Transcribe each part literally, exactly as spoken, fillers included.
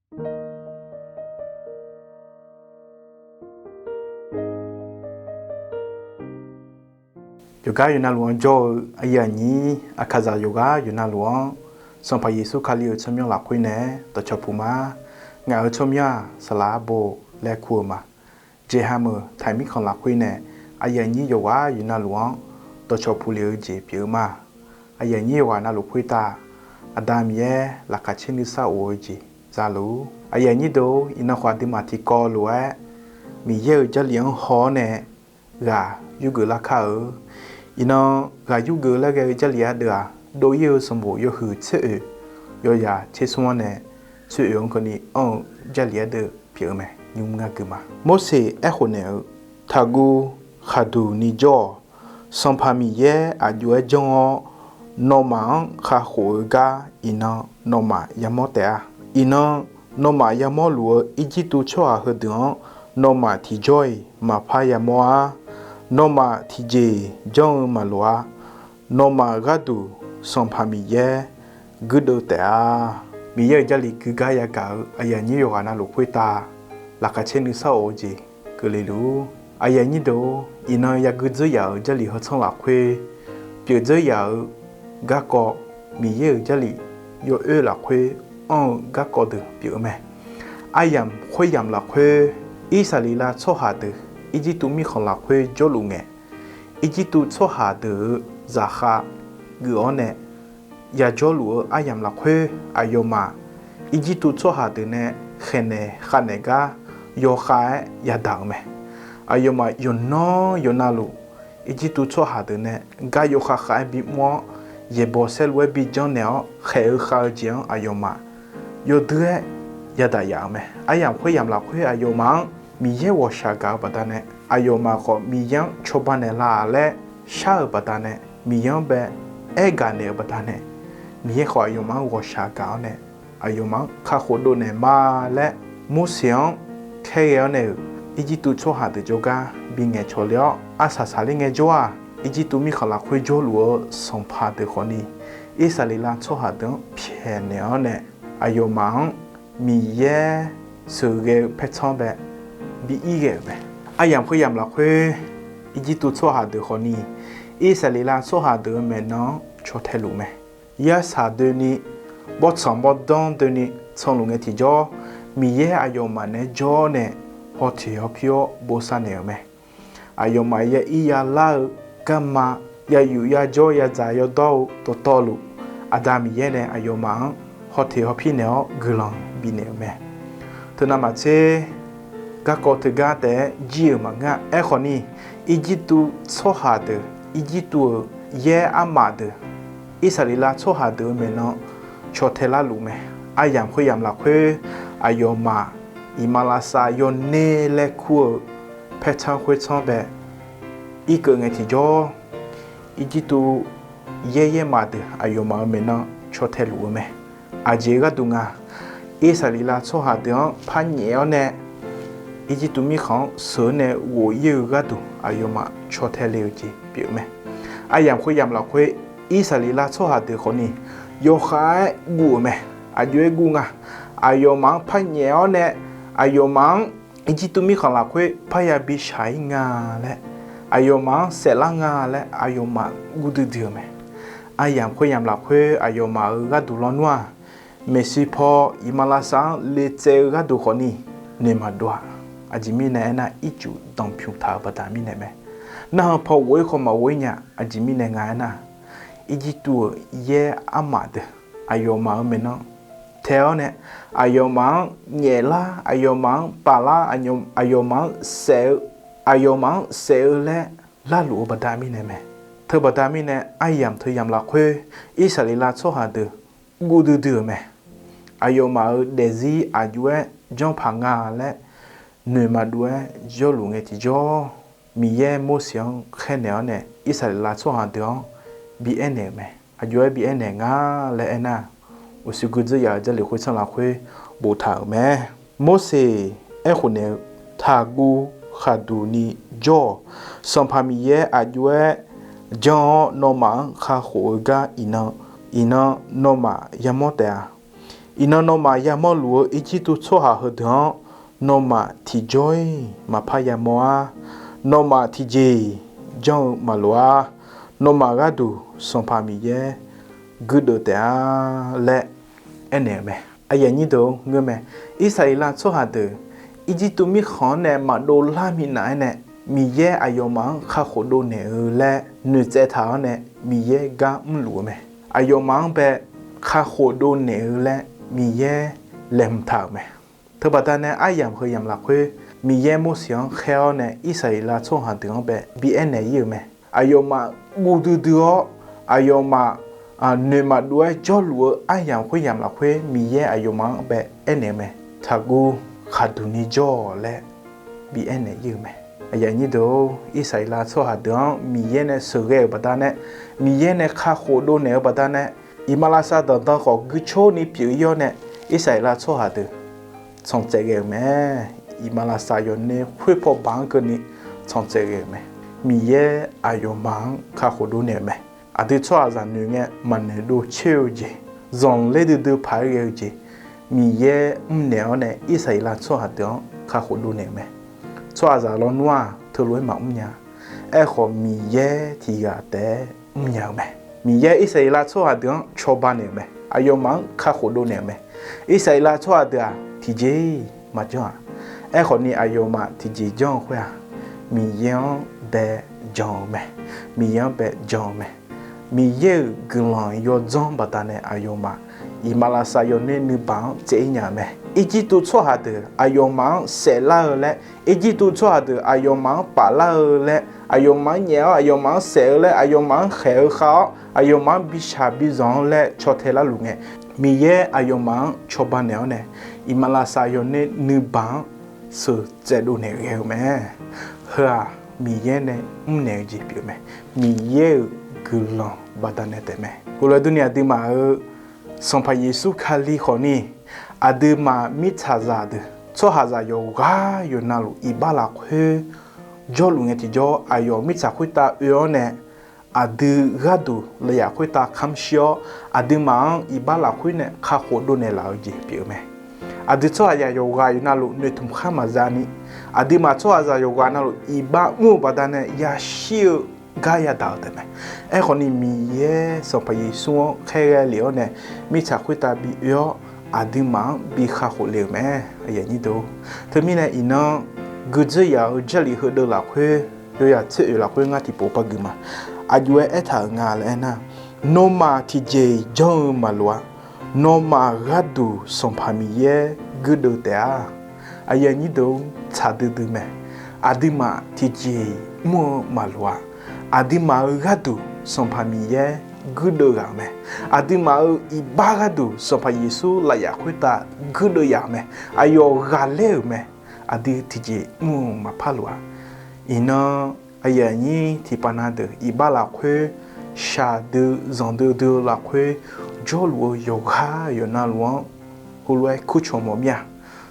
Yawqgar yawqnavluf-anr jawr-eu aqyuif aqnyir Aqkaqzaq yawqgar yawqnavluf-anr, Sanqpaq Yeqsur Kali-euq tsawrmyanr lafkhoer nae dawqcawq puq ma. Ngaq-euq tsawrmyanr-aq, saqlaq arbo laer kur-eu ma. Jeqha meuq taiq mirkhanq lafkhoer nae aqyuif aqnyir yawqghaq yawqnavluf-anr dawqcawq puq lef-eu jeq pyeuf-eu ma. Aqyuif aqnyir yawqghaq navluf khoertav Aqda Miqyaer laqkhaq caer nuisar of-eu jeq za luf-ur. Aqyuif aqnyir deuq-or, iqnan khawf aqduimaf tiqkawv lof-aer Miqyaer-euq Jarlif-anr haw-awr nae ghaq yurgeuf lar kar-eu. Iqnan ghaq yurgeuf laer ghae-eu Jarlif ardeuv-aq, dov-ir-eu sanqbof yawhuiq tser oeq, yawyaq tser smr-anr nae tser oeq-anr keuvni anr-eu Jarlif ardeuv pyeuf-eu mae. Nymr ngar gui ma. Morseq aerkhof naeq-eu, Taqguv khaqduq ni jawr-awq. Sanqpaq Miqyaer aqjox-aer janr-awr, nawmaf-anr kakhof-eu gar iqnan nawmaf yamawr taef-a. Iqnan nawmaf yamawr luf-eu Irjirtuv tsawrhaq heudeuq-anr nawmaf tiqjawr-iq maqpar yamawr-ar. Nawmaf tiqjeq janr-eu maqloq-a. Nawmaf gharduq Sanqpaq Miqyaer guirdeuv taef-a. Miqyaer-euq Jarlif guigar yagaq-eu aqyuif aqnyir yawqghaq navluf khoertav laqkhaq caer nuisar of-eu jeq keuvle luf-ur. Aqyuif aqnyir deuq-or, iqnan yagui dzeur yaf-euq Jarlif heu tsanr lafkhoer pyeuf dzeur yaf-eu garkawv, Miqyaer-euq Jarlif yawoer lafkhoer anr-eu garkawv deuq pyeuf-eu mae. Aryamq khoeryamq lafkhoer, Irsaqleqlav tsawrhaq deuq Irjirtuv mirkhanq lafkhoer jawrluf ngae, Irjirtuv tsawrhaq deuq-euq zaqkhav geuf-awr nae yajawrluf-eu aryamq lafkhoer, aqyawfmaf Irjirtuv tsawrhaq deuq nae khaeqnaeq khavnaeq gar yawkhav-aer yadaq-euq mae. Aqyawfmaf yawqnan yawqnavluf Irjirtuv tsawrhaq deuq nae gar yawkhav khav-aer bimr-awr, yaeqbawq saerlu-aer bijanr naeq-awr khaeq-eu khav-eu jeq-anr aqyawfmaf yawdui-aer yadaq yaf-euq mae. Aryamq khoeryamq lafkhoer aqyawfmaf-anr Miqyaer ghawqshaq gaq-eu baqdanae, aqyawfmaf khawf Miqyaer-anr cawba naeqlaf laer shar-euq baqdanae, Miqyaer-anr bae aergaq naeq-eu baqdanae, Miqyaer khawf aqyawfmaf-anr ghawqshaq gaq-awr nae, aqyawfmaf-anr kakhof dovnaeq ma laer Morseq-anr khaerghae-awr nae-euq Irjirtuv tsawrhaq deuq jawrgar bingaeq cawqle-awr, arsaq saqler ngaejawr-aq, Irjirtuv mirkhanq lafkhoer jawrluf-eu sanqpaq deuq khawfni, Irsaqleqlav tsawrhaq deuq-anr pyaeqnaeq-awr nae, aqyawfmaf-anr Miqyaer sheuqghae-eu paertsanr bae bi ir ghae-euq mae. Aryamq khoeryamq lafkhoer, Irjirtuv tsawrhaq deuq khawfni, Irsaqleqlav tsawrhaq deuq-euq maeqnan-anr caw tae luf mae. Yarsaq doeni, bawrtsanq bawrdanr doeni canluf ngae tiqjawr, Miqyaer aqyawfmaf naeq-aer jawr-awr nae hawteq hawpir-awr bosav naeq-euq mae. Aqyawfmaf ya ir ya lar-eu garma, ya yuf ya jawr ya dzaq yawdawr-eu dawqtawvluf, Aqda Miqyaer nae aqyawfmaf-anr hawteq hawpir naeq-awr guiqlanq bifnaeq-euq mae. Teunav maqtser, garkawv teugar taef-aer jir-euq maqngeur-a. Aerkhawfni, Irjirtuv tsawrhaq deuq, Irjirtuv-euq yaer armaf deuq, Irsaqleqlav tsawrhaq deuq-euq maeqnan caw tae larluf mae. Aryamq khoeryamq lafkhoer, aqyawfmaf iqmalavshav yawner laer kur-eu paertsanr khoertsanr bae irkeuv ngae tiqjawr, Irjirtuv yaer yaermaf deuq aqyawfmaf-euq maeqnan caw tae luf-eu mae. Aqjeq gharduq nga, Irsaqleqlav tsawrhaq deuq-anr par nyaef-awr nae, Irjirtuv mirkhanq-anr sheuq-awr nae ghof ir-eu gharduq aqyawfmaf caw tae le-eu jeq pyeuf-eu mae. Aryamq khoeryamq lafkhoer, Irsaqleqlav tsawrhaq deuq khawfni yawkhav-aer guv-euq mae. Aqjox-aer guv nga. Aqyawfmaf-anr par nyaef-awr nae, aqyawfmaf-anr Irjirtuv mirkhanq lafkhoer parya bishaq ir nga laer, aqyawfmaf-anr saeflar nga laer aqyawfmaf guv duidui-euq mae. Aryamq khoeryamq lafkhoer aqyawfmaf-euq gharduq lawnmr-aq, maeqshi paw iqmalavshav-anr le tsaev-eu gharduq khawfni noeq maqdov-a. Aqjeq mirnae aernar, ircuf danqpymq taq-euq baqda mirnae mae. Narhaq paw ghof-ir khawf maqghof-ir nya. Aqjeq mirnae nga aernar, Irjirtuv-euq yaer armaf deuq aqyawfmaf-euq maeqnan tae-awr nae, aqyawfmaf-anr nyaeflar, aqyawfmaf-anr paflar, aqyawfmaf-anr saef-eu, aqyawfmaf-anr saef-eu laer larluf-eu baqda mirnae mae. Teubaqda mirnae aryamq teu yamq lafkhoer Irsaqleqlav tsawrhaq deuq guv duidui-euq mae. Aqyawfmaf-euq daefzir aqjox-aer janrpaq nga laer noeq maqdov-aer jawrluf ngae tiqjawr, Miqyaer Morseq-anr khaernaeq-awr nae Irsaqleqlav tsawrhaq deuq-anr bi aernaeq-euq mae. Aqjox-aer bi aernaeq nga laer aernar, uqshoe guidzeur yaf-euq Jarlif khoertsanr lafkhoer boftaq-euq mae. Morseq aerkhof naeq-eu, Taqguv khaqduq ni jawr-awq. Sanqpaq Miqyaer aqjox-aer janr-awr nawmaf-anr kakhof-eu gar iqnan, iqnan nawmaf yamawr taef-a. Iqnan nawmaf yamawrluf-eu Irjirtuv tsawrhaq heudeuq-anr nawmaf tiqjawr-iq maqpar yamawr-ar. Nawmaf tiqjeq-iq janr-eu maqloq-ar. Nawmaf gharduq Sanqpaq Miqyaer guirdeuv taef-a laer aernaeq-euq mae. Aqyuif aqnyir deuq-or, ngeur mae. Irsaqleqlav tsawrhaq deuq Irjirtuv mirkhanq-anr nae maqdov lar minav-aer nae, Miqyaer aqyawfmaf-anr kakhof dovnaeq-eu laer noeqtsaev taq-awr nae Miqyaer gar mrluf-eu mae. Aqyawfmaf-anr bae kakhof dovnaeq-eu laer Miqyaer laeqhmq taq-euq mae. Teubaqda nae aryamq heu yamq lafkhoer Miqyaer Morseq-anr khaer-awr nae Irsaqleqlav tsawrhaq deuq-anr bae bi aernaeq ir-euq mae. Aqyawfmaf guv duidui-awr, aqyawfmaf noeq maqdov-aer jawrluf-eu aryamq khoeryamq lafkhoer Miqyaer aqyawfmaf-anr bae aernaeq-eu mae. Taqguv, khaqduq ni jawr-awq laer bi aernaeq ir-euq mae. Aqyuif aqnyir deuq-or, Irsaqleqlav tsawrhaq deuq-anr Miqyaer nae sheuqghae-euq baqdanae, Miqyaer nae kakhof dovnaeq-eu baqdanae, iqmalavshav danqdan khawf guicor ni pyeuf ir-awr nae, Irsaqleqlav tsawrhaq deuq tsanqtsaev ghae-euq mae. Iqmalavshav yawner khoerpaw baq-anr keuvni tsanqtsaev ghae-euq mae. Miqyaer aqyawfmaf-anr kakhof dovnaeq-euq mae. Aqdui tsawrhaqzaq noeq ngae maqnoeq dov coer-eu jeq, zanqler duidui paq-aer ghae-eu jeq, Miqyaer mrnaeq-awr nae Irsaqleqlav tsawrhaq deuq-anr kakhof dovnaeq-euq mae. Tsawrhaqzaq lawnmr-aq teulof-aer maqmr nya. Aerkhawf Miqyaer tiqghaq taef-aer mrnya-eu mae. Miqyaer Irsaqleqlav tsawrhaq deuq-anr cawba naeq-euq mae. Aqyawfmaf-anr kakhof dovnaeq-euq mae. Irsaqleqlav tsawrhaq deuq-aq tiqjeq-iq maqjanr-aq. Aerkhawf ni aqyawfmaf tiqjeq janr-eu khoer-aq, Miqyaer-anr bae jan-eu mae. Miqyaer-anr bae jan-eu mae. Miqyaer-euq guiqlanq yawdzanr baqdanae aqyawfmaf iqmalavshav yawner nuibaq-anr tsaev ir nya-euq mae. Irjirtuv tsawrhaq deuq aqyawfmaf-anr saeflar-eu laer, Irjirtuv tsawrhaq deuq aqyawfmaf-anr paflar-eu laer, aqyawfmaf-anr nyaef-awr aqyawfmaf-anr saef-eu laer, aqyawfmaf-anr khaeq-eu khav-awr aqyawfmaf-anr bi shaq bi zanq-eu laer caw tae larluf ngae, Miqyaer aqyawfmaf-anr cawba naeq-awr nae, iqmalavshav yawner nuibaq-anr sheuqtsaev dovnaeq ghae-eu mae. Heu-aq Miqyaer nae mrnaeq-eu jeq pyeuf mae. Miqyaer-euq guiqlanq baqdanae taef mae. Heulof-aer durni aqduimaf-euq Sanqpaq Yeqsur Kali khawfni, aqduimaf mirtsaqzaq deuq tsawrhaqzaq yawqghaq yawqnavluf iqbax lafkhoer jawrluf ngae tiqjawr, aqyawf mirtsaq khoertav oe-awr nae aqdui gharduq lavyaf khoertav kamr shir-awr, aqduimaf-anr iqbax lafkhoer nae kakhof dovnaeq laf-eu jeq pyeuf-eu mae. Aqdui tsawrhaqzaq yawqghaq yawqnavluf noeqtmq khar maqza ni, aqduimaf tsawrhaqzaq yawqghaq navluf iqbax mr-eu baqdanae yashir-eu gar yadaq-eu taef mae. Aerkhawf ni Miqyaer Sanqpaq Yeqsur-anr khaerghae lef-awr nae mirtsaq khoertav bi oe-awr aqduimaf-anr bi kakhof le-euq mae. Teumirnae iqnan guiqdzoer yaf-euq Jarlif heudeuv lafkhoer, yawzaq tser oeq lafkhoer ngar tiqpov par gui ma. Aqjox-aer aertaq-euq nga laer aernar, nawmaf tiqjeq-iq janr-eu maqloq-a. Nawmaf gharduq Sanqpaq Miqyaer guirdeuv taef-a. Aqyuif aqnyir deuq-or, tsaq duidui mae. Aqduimaf tiqjeq-iq mr-eu maqloq-a. Aqduimaf-euq gharduq Sanqpaq Miqyaer guirdeuv ghaq-euq mae. Aqduimaf-euq iqbax gharduq Sanqpaq Yeqsur lavyaf khoertav guirdeuv yaf-euq mae. Aqyawf ghaqler-euq mae. Aqdui tiqjeq mr-eu maqpar loq-a. Iqnan aqyuif aqnyir tiqpav na deuq iqbax lafkhoer shaqdui zanqdui dui-eu lafkhoer jawrluf-eu yawqghaq yawqnavluf-anr heulof-aer kurcawq mawf mir-a.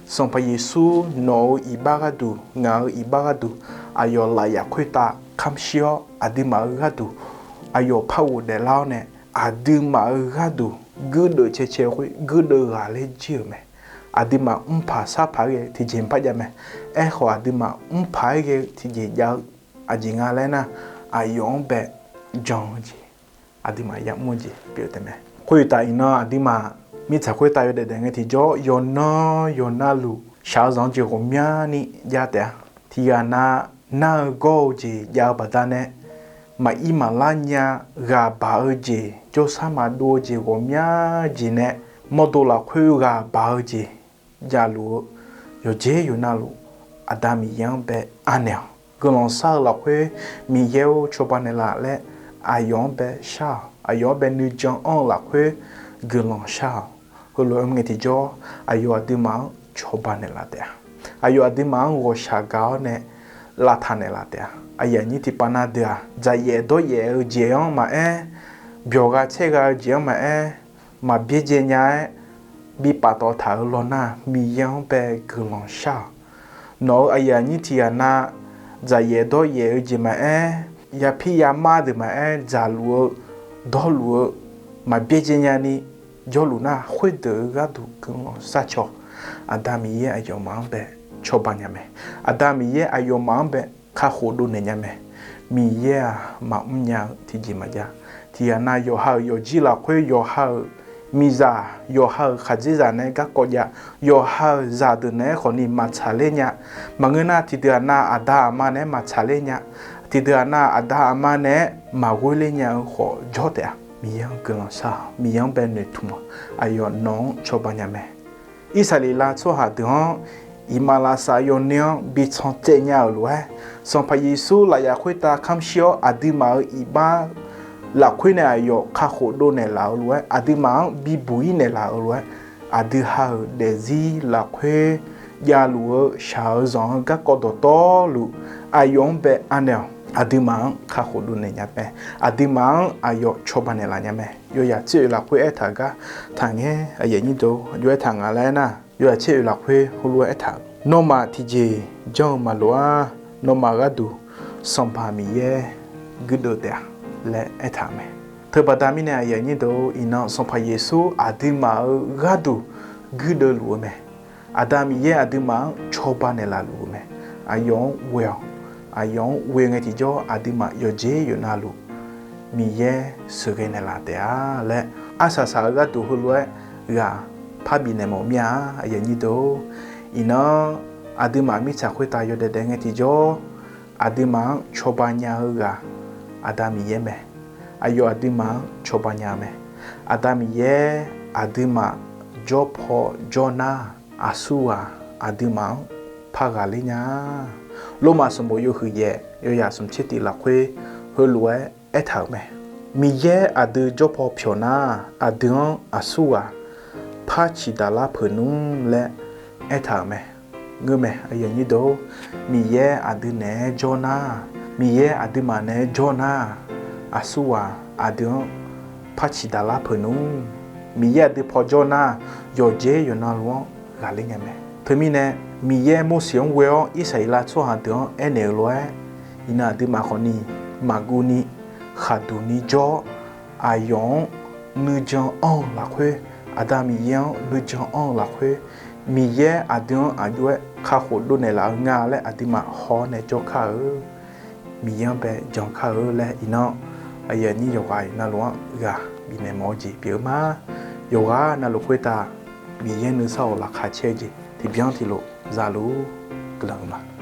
Sanqpaq Yeqsur nawq-euq iqbax gharduq, ngaq-euq iqbax gharduq, aqyawf lavyaf khoertav kamr shir-awr, aqduimaf-euq gharduq aqyawf par ghofdaef lar-awr nae, aqduimaf-euq gharduq guirdeuv cae cae khoer guirdeuv ghaqler jir-euq mae. Aqduimaf mrpaq sarpaq-aer ghae tiqjeq maqpar jav mae. Aerkhawf aqduimaf mrpaq-aer ghae-eu tiqjeq jav-eu aqjeq nga laer nar, aqyawf-anr bae jan-eu jeq, aqduimaf yamr-eu jeq pyeuf taef mae. Khoeruqtaf iqnan aqduimaf mirtsaq khoertav yawdaef daef ngae tiqjawr yawqnan yawqnavluf shaq-eu zanq-eu jeq ghawqmyani jav taef-a. Tiqghaq nav nar-eu gawr-eu jeq jav-eu baqdanae, maqir maqlar nya ghaq baq-eu jeq, jawrsar maqdov-eu jeq ghawqmya jeq nae, mawrdo lafkhoer ghaq baq-eu jeq javluf-eu yawqjeq yawqnavluf Aqda Miqyaer-anr bae anaeq-awq. Guiqlanq shar-eu lafkhoer Miqyaer-or cawba naeqlaf laer aqyawf-anr bae shar-awq. Aqyawf-anr bae nuijan anr-eu lafkhoer guiqlanq shar-awq. Heulof-aer ngae tiqjawr aqyawf aqduimaf-anr cawba naeqlaf taef-a. Aqyawf aqduimaf-anr ghawqshaq gaq-awr nae lavtaq naeqlaf taef-a. Aqyuif aqnyir tiqpav na deuq-aq, dzaqyaef dawryaef-eu jeq-anr maqaer, byawq gha tsaer gha-eu jeq-anr maqaer, maqbyaerdzae nya-aer bi paftawf taq-euq lawnar, Miqyaer-anr bae guiqlanq shar-awq. Nawq-euq aqyuif aqnyir tiqghaq na dzaqyaef dawryaef-eu jeq maqaer, yapir yamar deuq maqaer, dzaqluf-eu dawrluf-eu maqbyaerdzae nyani jawrluf nar, khoerdeuq-eu gharduq guiqlanq sharcaw. Aqda Miqyaer aqyawfmaf-anr bae cawba nya mae. Aqda Miqyaer aqyawfmaf-anr bae kakhof dovnaeq nya mae. Miqyaer-aq maqmr nya-eu tiqjeq maqjav. Tiqghaq nav yawqha-euq yawqjir lafkhoer yawqha-euq miqzaq, yawqha-euq khaqdzerzaq naeq-aer garkawv jav, yawqha-euq zaqdeuq naeq-aer khawfni maqtsaqler nya. Maqngeur nar, tiqdeuq-aq nav aqda aqma naeq-aer maqtsaqler nya. Tiqdeuq-aq nav aqda aqma naeq-aer maqghoer ler nya-eu khawf jawr taef-a. Miqyaer-anr guiqlanq shar-awq. Miqyaer-anr bae noeqtmq-awq. Aqyawf nawq-anr cawba nya mae. Irsaqleqlav tsawrhaq deuq-anr iqmalavshav yawner-anr bi tsan tsaev nya-euq lof-aer, Sanqpaq Yeqsur lafyaf khoertav kamr shir-awr, aqduimaf-euq iqbax lafkhoer nae aqyawf kakhof dovnaeq laf-euq lof-aer, aqduimaf-anr bibuq-ir naeqlaf-euq lof-aer, aqdui ha-euq daefzir lafkhoer javluf-eu shaq-eu zanq-eu garkawv dawqtawvluf, aqyawf-anr bae anaeq-awq. Aqduimaf-anr kakhof dovnaeq nya mae. Aqduimaf-anr aqyawf cawba naeqlaf nya mae. Yawyaq tser oeq lafkhoer aertaq-euq gar taqngaer, aqyuif aqnyir deuq, aqjox aertaq nga laer aernar, yawyaq tser oeq lafkhoer heulof-aer aertaq-euq, Nawmaf tiqjeq janr-eu maqloq-ar. Nawmaf gharduq Sanqpaq Miqyaer guirdeuv taef-a laer aertaq-euq mae. Teubaqda mirnae aqyuif aqnyir deuq, iqnan Sanqpaq Yeqsur aqduimaf-euq gharduq guirdeuv luf-eu mae. Aqda Miqyaer aqduimaf-anr cawba naeqlaf luf-eu mae. Aqyawf-anr ghoe-awq. Aqyawf-anr ghoe ngae tiqjawr aqduimaf yawqjeq yawqnavluf Miqyaer sheuqghae naeqlaf taef-a laer, arsaq saq-eu gharduq heulof-aer ghaq parbif naeq mawf mir-a. Aqyuif aqnyir deuq, iqnan aqduimaf mirtsaq khoertav yawdaef daef ngae tiqjawr, aqduimaf-anr cawba nya-eu ghaq Aqda Miqyaer mae. Aqyawf aqduimaf-anr cawba nya-eu mae. Aqda Miqyaer aqduimaf jawr paw jawr nar, aqsurghaq aqduimaf-anr par ghaqler nya. Lormav sanqbof yawhuiq yaef yawyaq smq tser tiq lafkhoer heulof-aer aertaq-euq mae. Miqyaer aqdui jawr paw pyawq nar, aqdui-anr aqsurghaq par ciqdaq lar peuq nmr laer aertaq-euq mae. Ngeur mae, Miqyaer aqdui naeq-aer jawr nar, Miqyaer aqduimaf naeq-aer jawr nar, aqsurghaq aqdui-anr par ciqdaq lar peuq nmr. Miqyaer aqdui paw jawr nar, yawqjeq yawqnavluf-anr ghaqler nya mae. Teumirnae, Miqyaer Morseq-anr ghoe-awr Irsaqleqlav tsawrhaq deuq-anr aernaeq-euq lof-aer, iqnan aqduimaf khawfni maqguv ni khaqduq ni jawr-awr, aqyawf-anr nuijan anr-eu lafkhoer, Aqda Miqyaer-anr nuijan anr-eu lafkhoer, Miqyaer aqdui-anr aqjox-aer kakhof dovnaeq laf-eu nga laer aqduimaf haw-awr nae jawr kar-eu. Miqyaer-anr bae jan kar-eu laer iqnan aqyuif aqnyir yawqghaq navluf-anr ghaq bifnaeq mawf-eu jeq pyeuf-eu ma. Yawqghaq navluf khoertav Miqyaer nuisar-awq laqkhaq caer-eu jeq tiqbyan tiqlof zaluf guiqlanq-eu ma.